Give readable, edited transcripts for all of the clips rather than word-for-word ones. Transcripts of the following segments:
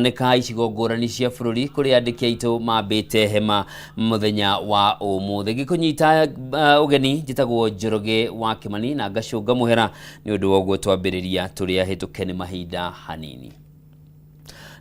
Nĩka icigo ngũrani cia bũrũri kũrĩa andĩki aitũ mambĩte hema mũthenya wa ũmũthĩ. Ngĩkũnyita ũgeni njĩtagwo Njoroge wa Kĩmani na ngacũnga mũhera nĩ ũndũ wa ũguo twambĩrĩria tũrĩ ahĩtũke nĩ mahinda hanini.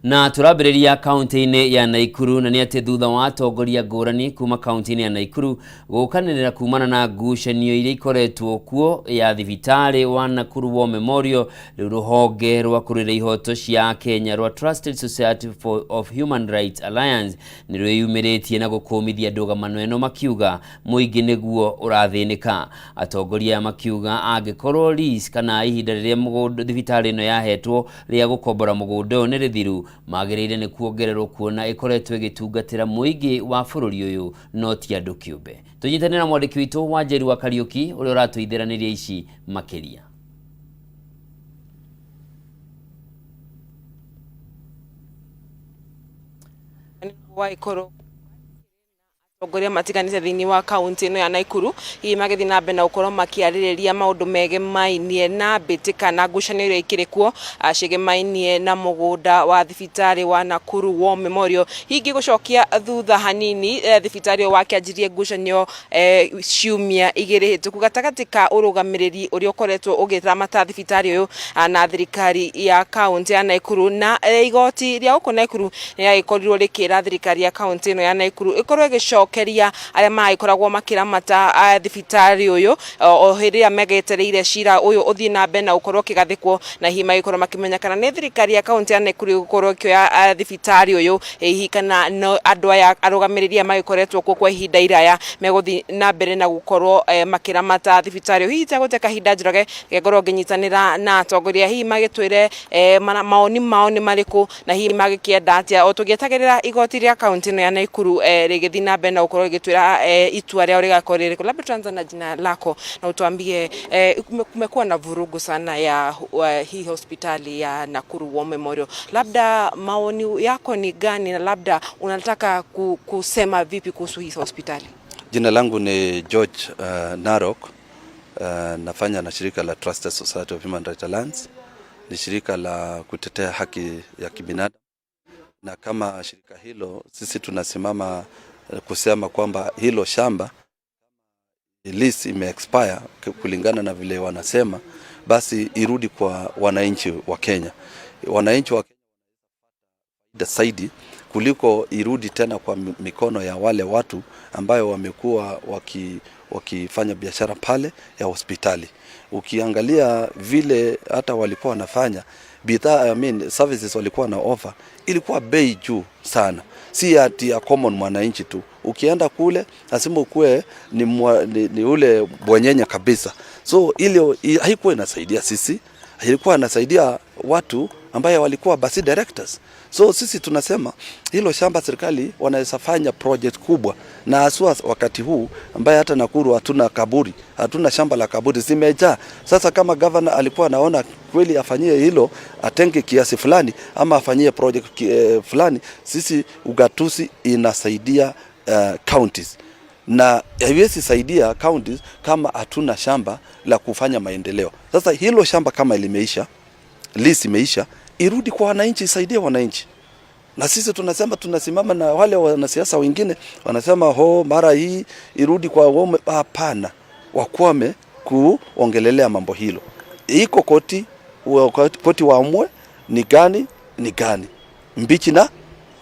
Na tũrambĩrĩria kaunti-inĩ ya Naikuru, na nĩ atĩ thutha wa atongoria ngũrani kuma kaunti-inĩ ya Naikuru gũkanĩrĩra kumana na ngucanio iria ikoretwo kuo ya thibitarĩ wa Nakuru War Memorial, rĩu rũhonge rwa kũrũĩra ihoto cia Kenya rwa Trusted Society of Human Rights Alliance nĩ rwĩyumĩrĩtie na gũkũmithia ndũgamano ĩno, makiuga mũingĩ nĩguo ũrathĩnĩka. Atongoria aya makiuga angĩkorwo lease kana ihinda rĩrĩa mũgũnda thibitarĩ ĩno yahetwo rĩa gũkombora mũgũnda ũyũ nĩ rĩthiru, magĩrĩire nĩ kuongererwo kuona ĩkoretwo ĩgĩtungatĩra mũingĩ wa bũrũri ũyũ no ti andũ kĩũmbe. Tũnyitanĩre na mwandĩki witũ Wanjeri wa Kariũki ũrĩa ũratũithĩranĩria ici makĩria. Waikorwo atongoria matiganĩte thĩinĩ wa kaunti ĩno ya Naikuru hihi magĩthiĩ na mbere na gũkorwo makĩarĩrĩria maũndũ megemainie na mbĩtĩka na ngucanio iria ikĩrĩ kuo ciĩgemainie na mũgũnda wa thibitarĩ wa Nakuru War Memorial. Hihi ngĩgũcokia thutha hanini, thibitarĩ ũyũ wakĩanjirie ngucanio ciumia igĩrĩ hĩtũku gatagatĩ ka ũrũgamĩrĩri ũrĩa ũkoretwo ũgĩramata thibitarĩ ũyũ na thirikari ya kaunti ya Naikuru, na igoti rĩa gũkũ Naikuru nĩrĩagĩkorirwo rĩkĩra thirikari ya kaunti ĩno ya Naikuru ĩkorwo ĩgĩcokeria arĩa maragĩkoragwo makĩramata thibitarĩ ũyũ o hĩndĩ ĩrĩa magĩetereire cira ũyũ ũthiĩ na mbere na gũkorwo ũkĩgathĩkwo, na hihi magĩkorwo makĩmenya kana nĩ thirikari ya kaunti ya Naikuru ĩgũkorwo ĩkĩoya thibitarĩ ũyũ, hihi kana no andũ aya arũgamĩrĩri aya magĩkoretwo kuo kwa ihinda iraya megũthiĩ na mbere na gũkorwo makĩramata thibitarĩ ũyũ. Hihi itegũte kahinda Njoroge, reke ngorwo ngĩnyitanĩra na atongoria hihi magĩtwĩre maoni mao nĩ marĩkũ na hihi magĩkĩenda atĩa o tũgĩetagĩrĩra igoti rĩa kaunti ĩno ya Naikuru rĩgĩthiĩ na mbere na gũkorwo rĩgĩtwĩra itua rĩao rĩgakorwo rĩrĩkũ. Labda tuanze na jina lako na utuambie, kumekuwa na vurugu sana ya hii hospitali ya Nakuru War Memorial. Labda maoni yako ni gani na labda unataka kusema vipi kuhusu hii hospitali? Jina langu ni George Narok. Nafanya na shirika la Trusted Society of Human Rights Alliance. Ni shirika la kutetea haki ya kibinadamu, na kama shirika hilo sisi tunasimama kusema kwamba hilo shamba lease ime expire kulingana na vile wanasema, basi irudi kwa wananchi wa Kenya. Wananchi wa Kenya zaidi kuliko irudi tena kwa mikono ya wale watu ambayo wamekuwa wakifanya biashara pale ya hospitali. Ukiangalia vile hata walikuwa wanafanya bidhaa, I mean, services walikuwa na offer ilikuwa bei juu sana, si ati ya common mwananchi tu. Ukienda kule lazima ukuwe ni ule bwenyenye kabisa. So ile haikuwa inasaidia sisi, ilikuwa inasaidia watu ambaye walikuwa basi directors. So sisi tunasema hilo shamba serikali wanaweza fanya project kubwa, na haswa wakati huu ambaye hata Nakuru hatuna kaburi, hatuna shamba la kaburi, zimejaa. Sasa kama governor alikuwa anaona kweli afanyie hilo, atenge kiasi fulani ama afanyie project fulani, sisi ugatuzi inasaidia counties, na haiwezi saidia counties kama hatuna shamba la kufanya maendeleo. Sasa hilo shamba kama limeisha, lease imeisha, irudi kwa wananchi, isaidie wananchi. Na sisi tunasema tunasimama na wale wanasiasa wengine wanasema ho mara hii irudi kwa wome. Hapana, wakwame kuongelelea mambo hilo. Iko koti, koti waamue ni gani ni gani, mbichi na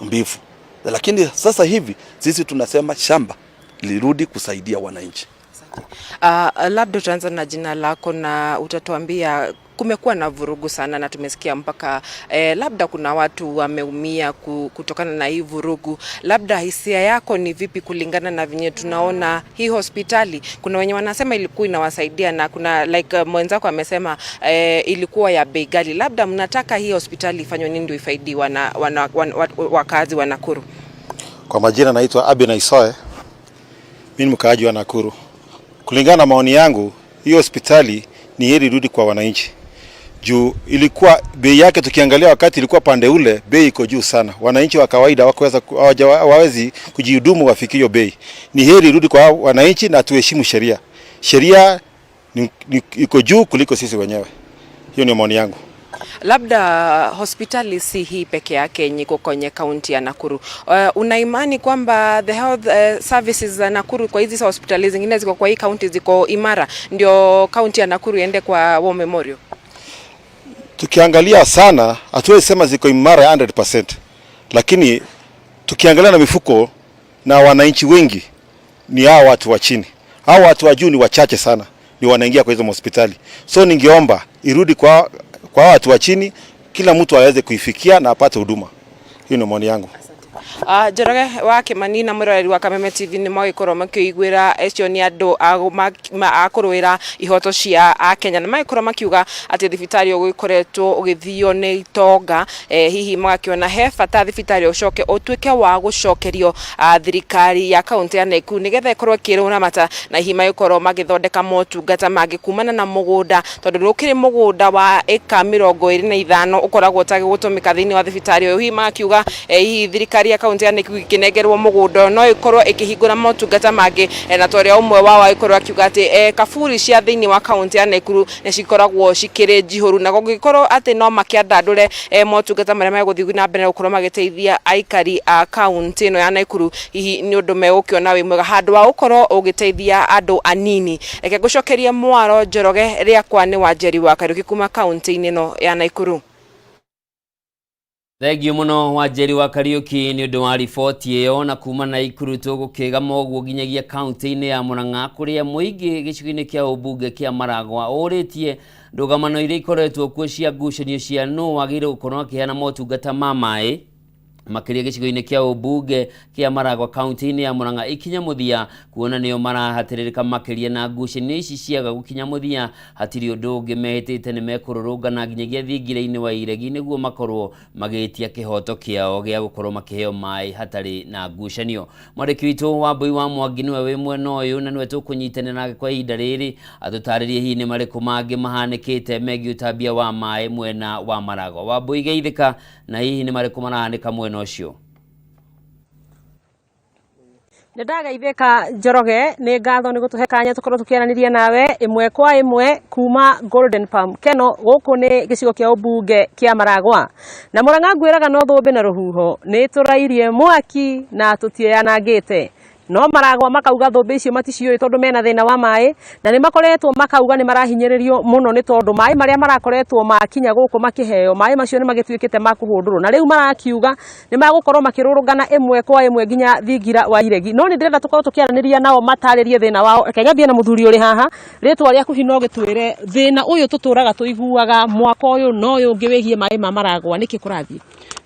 mbivu. Lakini sasa hivi sisi tunasema shamba lirudi kusaidia wananchi. Labda utaanza na jina lako na utatuambia kumekuwa na vurugu sana na tumesikia mpaka labda kuna watu wameumia kutokana na hii vurugu. Labda hisia yako ni vipi kulingana na venye tunaona hii hospitali? Kuna wenye wanasema ilikuwa inawasaidia na kuna like mwenzako amesema ilikuwa ya bei ghali. Labda mnataka hii hospitali ifanywe nini ndio ifaidi wakazi wa Nakuru? Kwa majina naitwa Abi Naisoe. Mimi ni mkaaji wa Nakuru. Kulingana na maoni yangu, hiyo hospitali ni heri irudi kwa wananchi. Juu ilikuwa bei yake, tukiangalia wakati ilikuwa pande ule, bei iko juu sana. Wananchi wa kawaida hawawezi kujihudumu wafikie hiyo bei. Ni heri irudi kwa wananchi na tuheshimu sheria. Sheria iko juu kuliko sisi wenyewe. Hiyo ni maoni yangu. Labda hospitali si hii peke yake yenye iko kwenye kaunti ya Nakuru. Una imani kwamba the health services za Nakuru kwa hizi hospitali zingine ziko kwa hii kaunti ziko imara, ndio kaunti ya Nakuru iende kwa War Memorial? Tukiangalia sana hatuwezi sema ziko imara 100%, lakini tukiangalia na mifuko na wananchi wengi ni hao watu wa chini. Hao watu wa juu ni wachache sana, ni wanaingia kwa hizo hospitali. So ningeomba irudi kwa watu wa chini, kila mtu aweze kuifikia na apate huduma. Hiyo ndio maoni yangu. Njoroge wa Kimani na mwiroreri wa Kameme TV nĩ magĩkorwo makĩiguĩra acio nĩ andũ a kũrũĩra ihoto cia Akenya na magĩkorwo makiuga atĩ thibitarĩ ũyũ ũgĩkoretwo ũgĩthio nĩ itonga, hihi magakĩona he bata thibitarĩ ũcoke ũtuĩke wa gũcokerio thirikari ya kaunti ya Nakuru nĩgetha ĩkorwo ĩkĩrũramata na hihi magĩkorwo magĩthondeka motungata mangĩ kumana na mũgũnda, tondũ rũkĩrĩ mũgũnda wa ĩka 25 ũkoragwo ũtagĩgũtũmĩka thĩinĩ wa thibitarĩ ũyũ. Hihi magakiuga hihi thirikari ya kaunti ya Nakuru ĩkĩnengerwo mũgũnda no ĩkorwo ĩkĩhingũra motungata mangĩ, na torĩa ũmwe wao agĩkorwo akiuga atĩ kaburi cia thĩinĩ wa kaunti ya Nakuru nĩ cikoragwo cikĩrĩ njihũru, na gũgĩkorwo atĩ no makĩandandũre motungata marĩa megũthiĩ na mbere gũkorwo magĩteithia aikari a kaunti ĩno ya Nakuru, hihi nĩ ũndũ megũkĩona wĩ mwega handũ wa gũkorwo ũgĩteithia andũ anini. Reke ngũcokerie mwaro Njoroge, rĩakwa nĩ Wanjeri wa Kariũki kuma kaunti-inĩ ĩno ya Nakuru. Thengiũ mũno Wanjeri wa Kariũki nĩ ũndũ wa riboti ĩyo. Na kuma Naikuru tũgũkĩgama ũguo nginyagia kaunti-inĩ ya Murang'a, kũrĩa mũingĩ gĩcigo-inĩ kĩa ũmbunge kĩa Maragwa ũrĩtie ndũgamano iria ikoretwo kuo cia ngucanio cia nũ wagĩrĩirwo gũkorwo akĩheana motungata ma maĩ makĩria gĩcigo-inĩ kĩa ũmbunge kĩa Maragwa kaunti-inĩ ya Murang'a ikinya mũthia, kuona nĩo marahatĩrĩrĩka makĩria na ngucanio ici ciaga gũkinya mũthia hatirĩ ũndũ ũngĩ mehĩtĩte nĩ mekũrũrũngana nginyagia thingira-inĩ wa iregi nĩguo makorwo magĩtia kĩhoto kĩao gĩa gũkorwo makĩheo maĩ hatarĩ na ngucanio. Mwandĩki witũ Wambui wa Mwangi nĩwe wĩ mwena ũyũ na nĩwe tũkũnyitanĩra nake kwa ihinda rĩrĩ atũtarĩrie hihi nĩ marĩkũ mangĩ mahanĩkĩte megiĩ ũtambia wa maĩ mwena wa Maragwa. Wambui, geithĩka, na hihi nĩ marĩkũ marahanĩka mwena ũcio? Nĩ ndagaithĩka Njoroge, nĩ ngatho nĩ gũtũhe kanya tũkorwo tũkĩaranĩria nawe ĩmwe kwa ĩmwe kuma Golden Palm Keno. Gũkũ nĩ gĩcigo kĩa ũmbunge kĩa Maragwa na Mũrang'a. Ngwĩraga no thũmbĩ na rũhuho nĩ tũrairie mwaki na tũtiĩyanangĩte, no Maragwa makauga thũmbĩ icio maticiũĩ tondũ mena thĩna wa maĩ, na nĩ makoretwo makauga nĩ marahinyĩrĩrio mũno nĩ tondũ maĩ marĩa marakoretwo makinya gũkũ makĩheo maĩ macio nĩ magĩtuĩkĩte ma kũhũndũrwo, na rĩu marakiuga nĩ magũkorwo makĩrũrũngana ĩmwe kwa ĩmwe nginya thingira wa iregi. No nĩ ndĩrenda tũkorwo tũkĩaranĩria nao matarĩrie thĩna wao. Reke nyambie na mũthuri ũrĩ haha. Rĩtwa rĩaku hihi no gĩtwĩre thĩna ũyũ tũtũraga tũiguaga mwaka ũyũ na ũyũ ũngĩ wĩgiĩ maĩ ma Maragwa, nĩkĩ kũrathiĩ?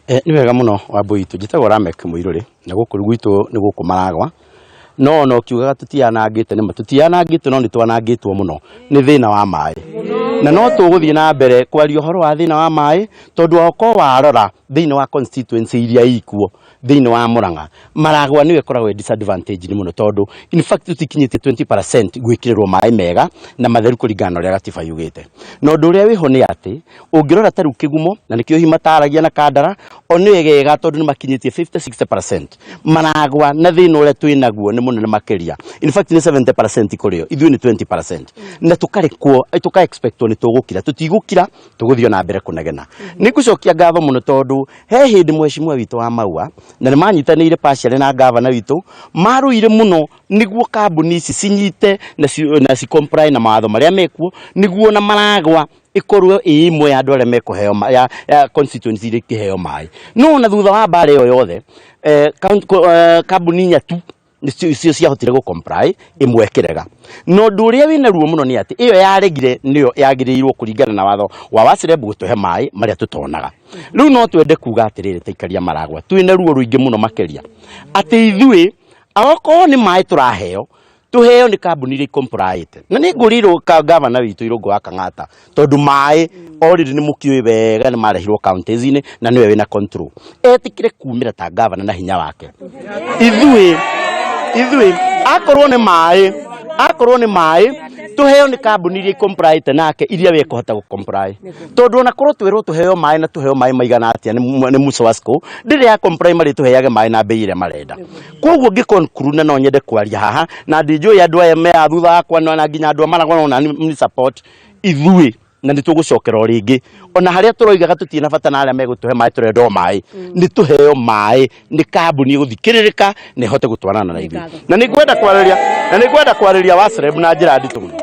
Nĩ wega mũno Wambui witũ. Njĩtagwo Lamek Mũirũrĩ na gũkũ gwitũ nĩ gũkũ Maragwa, no ona ũkiugaga tũtianangĩte, nĩma tũtianangĩtwo, no nĩ twanangĩtwo mũno nĩ thĩna wa maĩ, na no tũgũthiĩ na mbere kwaria ũhoro wa thĩna wa maĩ, tondũ okorwo warora thĩinĩ wa constituency iria ikuo thĩinĩ wa Murang'a, Maragwa nĩyo ĩkoragwo ĩ disadvantage mũno, tondũ in fact tũtikinyĩtie 20% gwĩkĩrĩrwo maĩ mega na matheru kũringana na ũrĩa gatiba yugĩte. Na ũndũ ũrĩa wĩho nĩ atĩ ũngĩrora ta rĩu Kĩgumo, na nĩkĩo hihi mataragia na Kandara o nĩ wega tondũ nĩ makinyĩtie 50 60%. Maragwa na thĩna ũrĩa twĩ naguo nĩ mũnene makĩria, in fact nĩ 70% kũrĩo, ithuĩ nĩ 20%, na tũkarekwo tũka expectwo nĩ tũgũkira. Tũtigũkira, tũgũthiĩ na mbere kũnegena. Nĩ ngũcokia ngatho mũno tondũ he hĩndĩ mheshimiwa witũ wa Maua na nĩ manyitanĩire partially na gavana witũ, marũire mũno nĩguo kambuni ici cinyite na ci comply na mawatho marĩa mekuo, nĩguo na Maragwa ĩkorwo ĩ ĩmwe ya andũ arĩa mekũheo ya constituency iria ikĩheo maĩ. No na thutha wa mbara ĩyo yothe, kambuni inya tu nĩcio icio ciahotire gũ comply, ĩmwe ĩkĩrega. Na ũndũ ũrĩa wĩna ruo mũno nĩ atĩ ĩyo yaregire nĩyo yagĩrĩirwo kũringana na watho wa WASREB gũtũhe maĩ marĩa tũtonaga rĩu. No twende kuga atĩrĩrĩ, ta ikaria Maragwa twĩna ruo rũingĩ mũno makĩria atĩ ithuĩ okorwo nĩ maĩ tũraheo, tũheo nĩ kambuni iria icompliete. Na nĩ ngũrĩirwo ka gavana witũ Irũngũ wa Kang'ata, tondũ maĩ already nĩ mũkĩũĩ wega nĩ marehirwo counties-inĩ na nĩwe wĩna control, etĩkĩre kumĩra ta gavana na hinya wake. Ithuĩ akorwo nĩ maĩ tũheo nĩ kambuni iria icompliete nake, iria we ekũhota gũ comply, tondũ ona korwo twĩrwo tũheo maĩ na tũheo maĩ maigana atĩa nĩ Muswasco ndĩrĩ ya comply, marĩ tũheage maĩ na mbei ĩrĩa marenda. Koguo ngĩ conclude, na no nyende kwaria haha na ndinjũĩ andũ aya me a thutha wakwa na nginya andũ a Maragwa no nani support ithuĩ. Na nĩ tũgũcokera o rĩngĩ ona harĩa tũroigaga tũtirĩ na bata na arĩa megũtũhe maĩ, tũrenda o maĩ, nĩ tũheo maĩ nĩ kambuni ĩgũthikĩrĩrĩka na ĩhote gũtwarana na ithuĩ. Na nĩ ngwenda kwarĩria Wasreb na njĩra nditũ mũno.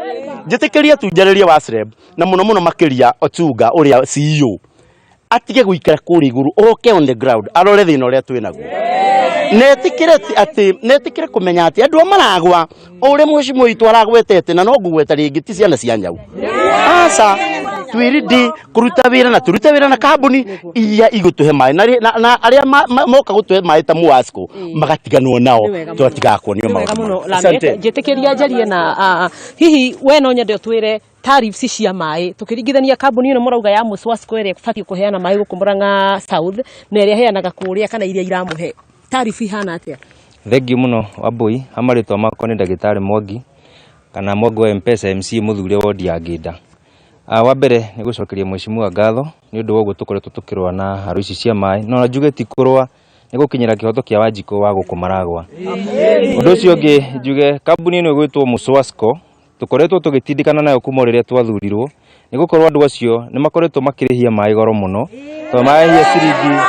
Njĩtĩkĩrie tu njarĩrie Wasreb na mũno mũno makĩria Otunga ũrĩa CEO, atige gũikara kũrĩa igũrũ, oke on the ground arore thĩna ũrĩa twĩ naguo, na etĩkĩre atĩ na etĩkĩre kũmenya atĩ andũ a Maragwa, o ũrĩa mheshimiwa witũ aragwetete na no ngũgweta rĩngĩ, ti ciana cia nyau. Aca, twĩrĩndĩ kũruta wĩra na tũrute wĩra na kambuni iria igũtũhe maĩ na arĩa moka gũtũhe maĩ ta Muasco magatiganwo nao, tũgatigaga kuonio Nĩ wega maũndũ mũno. maya. Lamek, Asante. Njĩtĩkĩria njarie na hihi we no nyende ũtwĩre tariffs cia maĩ tũkĩringithania kambuni ĩno mũrauga ya Muswasco ĩrĩa ĩbatiĩ kũheana maĩ gũkũ Murang'a South na ĩrĩa ĩheanaga kũrĩa, kana iria iramũhe, tariff ihana atĩa? Thengiũ mũno Wambui, ha marĩtwa makwa nĩ ndagĩtarĩ Mwangi kana Mwangi wa M-Pesa MC mũthure wondi ya Ngĩnda. Wa mbere nĩ gũcokeria mheshimiwa ngatho nĩ ũndũ wa ũguo tũkoretwo tũkĩrũa na haro ici cia maĩ, no na njuge ti kũrũa, nĩ gũkinyĩra kĩhoto kĩa Wanjikũ wa gũkũ Maragwa. Ũndũ ũcio ũngĩ njuge kambuni ĩno ĩgwĩtwo Muswasco tũkoretwo tũgĩtindĩkana nayo kuma o rĩrĩa twathurirwo, nĩ gũkorwo andũ acio nĩ makoretwo makĩrĩhia maĩ goro mũno, tondũ mararĩhia ciringi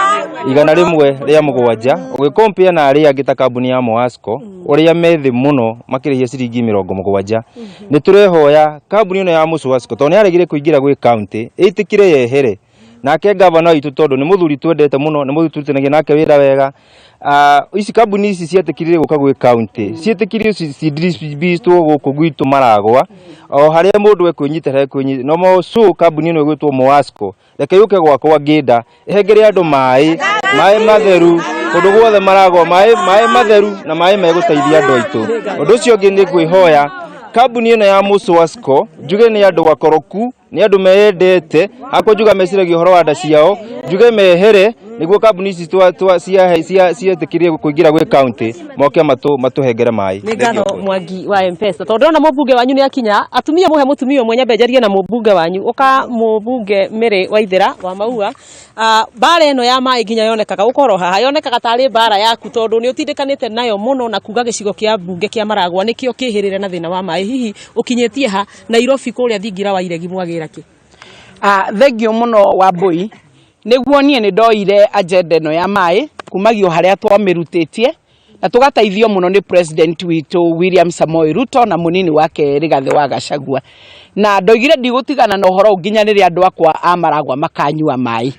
107 ũgĩ compare na arĩa angĩ ta kambuni ya Moasco ũrĩa me thĩ mũno makĩrĩhia ciringi 70. Nĩ tũrehoya kambuni ĩno ya Muswasco, tondũ nĩ yaregire kũingĩra gwĩ county, ĩtĩkĩre yehere, nake gavana witũ, tondũ nĩ mũthuri twendete mũno, nĩ mũthuri tũrutithanagia nake wĩra wega. Ici kambuni ici cietĩkĩrire gũka gwĩ county, ciĩtĩkĩrie cidistributwo gũkũ gwitũ Maragwa o harĩa mũndũ ekwĩnyitĩra ekwĩnyitĩra no mo. So kambuni ĩno ĩgwĩtwo Moasco reke yũke gwakwa Ngĩnda ĩhengere andũ maĩ, maĩ matheru kũndũ guothe Maragwa, maĩ matheru na maĩ megũteithia andũ aitũ. Ũndũ ũcio ũngĩ nĩ ngwĩhoya kambuni ĩno ya Muswasco, njuge nĩ andũ akoroku, nĩ andũ meyendete, hakwa njuga meciragia ũhoro wa nda ciao, njuge mehere nĩguo kambuni ici cietĩkĩrie kũingĩra gwĩ county moke matũhengere maĩ. Nĩ ngatho Mwangi wa M-Pesa, tondũ ndĩrona mũmbunge wanyu nĩ akinya. Atumia mũhe mũtumia ũmwe, nyambe njarie na mũmbunge wanyu. Ũka mũmbunge Mary Waithera wa Maua. Mbara ĩno ya maĩ nginya yonekaga ũkorwo haha yonekaga tarĩ mbara yaku, tondũ nĩ ũtindĩkanĩte nayo mũno na kuga gĩcigo kĩa mbunge kĩa Maragwa nĩkĩo kĩhĩrĩre na thĩna wa maĩ. Hihi ũkinyĩtie ha Nairobi kũrĩa thingira wa iregi mwagĩra kĩ? Thengiũ mũno Wambui. Nĩguo niĩ nĩ ndoire agenda ĩno ya maĩ kumagio harĩa twamĩrutĩtie na tũgateithio mũno nĩ president witũ William Samoei Ruto na mũnini wake Rigathĩ wa Gachagua, na ndoigire ndigũtigana na ũhoro ũyũ nginya rĩrĩa andũ akwa a Maragwa makanyua maĩ.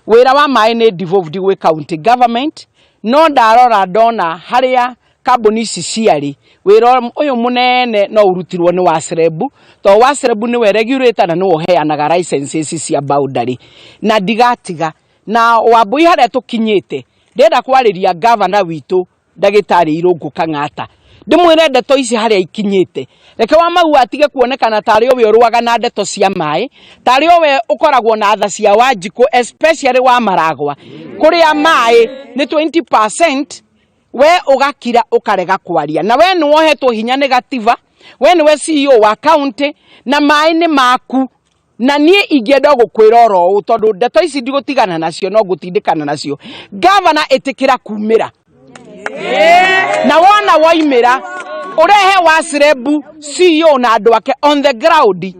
Wĩra wa maĩ nĩ devolved gwĩ county government, no ndarora ndona harĩa kambuni ici ciarĩ, wĩra ũyũ mũnene no ũrutirwo nĩ Wasreb, tondũ Wasreb nĩwe regulator na nĩwe ũheanaga licenses cia boundary, na ndigatiga na Wambui harĩa tũkinyĩte. Ndĩrenda kwarĩria gavana witũ ndagĩtarĩ Irũngũ Kang'ata, ndĩmwĩre ndeto ici harĩa ikinyĩte, reke wa Maua atige kuonekana tarĩ o we ũrũaga na ndeto cia maĩ, tarĩ o we ũkoragwo na tha cia Wanjikũ, especially wa Maragwa kũrĩa maĩ nĩ 20%. We ũgakira ũkarega kwaria, na we nĩ wohetwo hinya nĩ gatiba, we nĩwe CEO wa county na maĩ nĩ maku. Na niĩ ingĩenda gũkwĩra oro ũũ, tondũ ndeto ici ndigũtigana nacio, no ngũtindĩkana nacio. Gavana, ĩtĩkĩra kumĩra, na wona woimĩra ũrehe Wasreb CEO na andũ ake on the ground,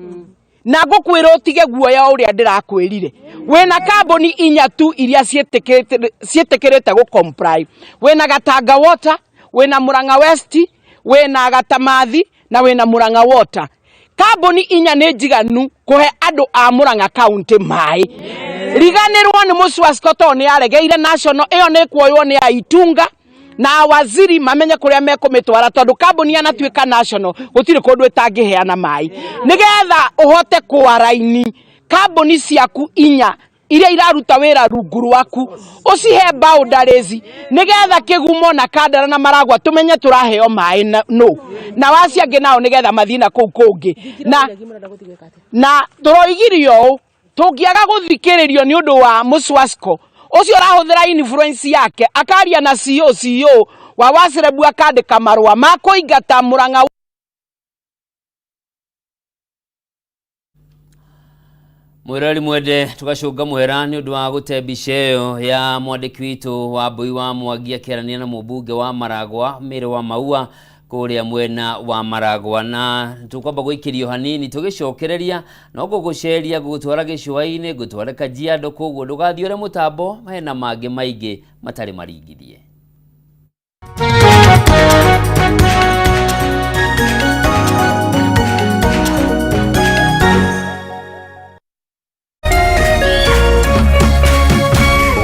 na ngũkwĩra ũtige guoya ũrĩa ndĩrakwĩrire. Wĩna kambuni inya tu iria ciĩtĩkĩrĩte gũ comply. Wĩna Gatanga Water, wĩna Murang'a West, wĩna Gatamathi na wĩna Murang'a Water. Kambuni inya nĩ njiganu kũhe andũ a Murang'a County maĩ. Riganĩrwo nĩ Mũswasco tondũ nĩ yaregeire national ĩyo, nĩ kuoywo nĩ Aitunga na waziri mamenye kũrĩa mekũmĩtwara, tondũ kambuni yanatuĩka national gũtirĩ kũndũ ĩtangĩheana maĩ. Nĩgetha ũhote kũaraini kambuni ciaku inya iria iraruta wĩra rungu rwaku, ũcihe boundaries, nĩgetha Kĩgumo na Kandara na Maragwa tũmenye tũraheo maĩ no na waci angĩ nao nĩgetha mathiĩ na kũu kũngĩ na tũroigirio ũũ tũngĩaga gũthikĩrĩrio nĩ ũndũ wa Mũswasco ũcio ũrahũthĩra influence yake akaria na CEO wa Wasrebu akandĩka marũa ma kũingata Murang'a. Mwĩrori mwende, tũgacũnga mũhera nĩ ũndũ wa gũte mbica ĩyo ya mwandĩki witũ wa Mbui wa Mwangi akĩarania na mũmbunge wa Maragwa Mary wa Maua. Kũrĩa mwena wa Maragwa, na tũkwamba gũikĩrio hanini tũgĩcokereria no ngũgũceria, ngũgũtwara gĩcũa-inĩ, ngũtware Kajiado, koguo ndũgathiũre mũtambo, hena mangĩ maingĩ matarĩ maringithie.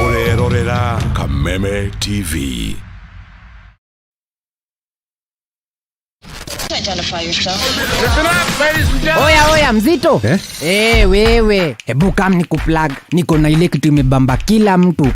Ũrerorera Kameme TV. Oya oya, mzito eh? Wewe, hebu kam nikuplug, niko na ile kitu imebamba kila mtu.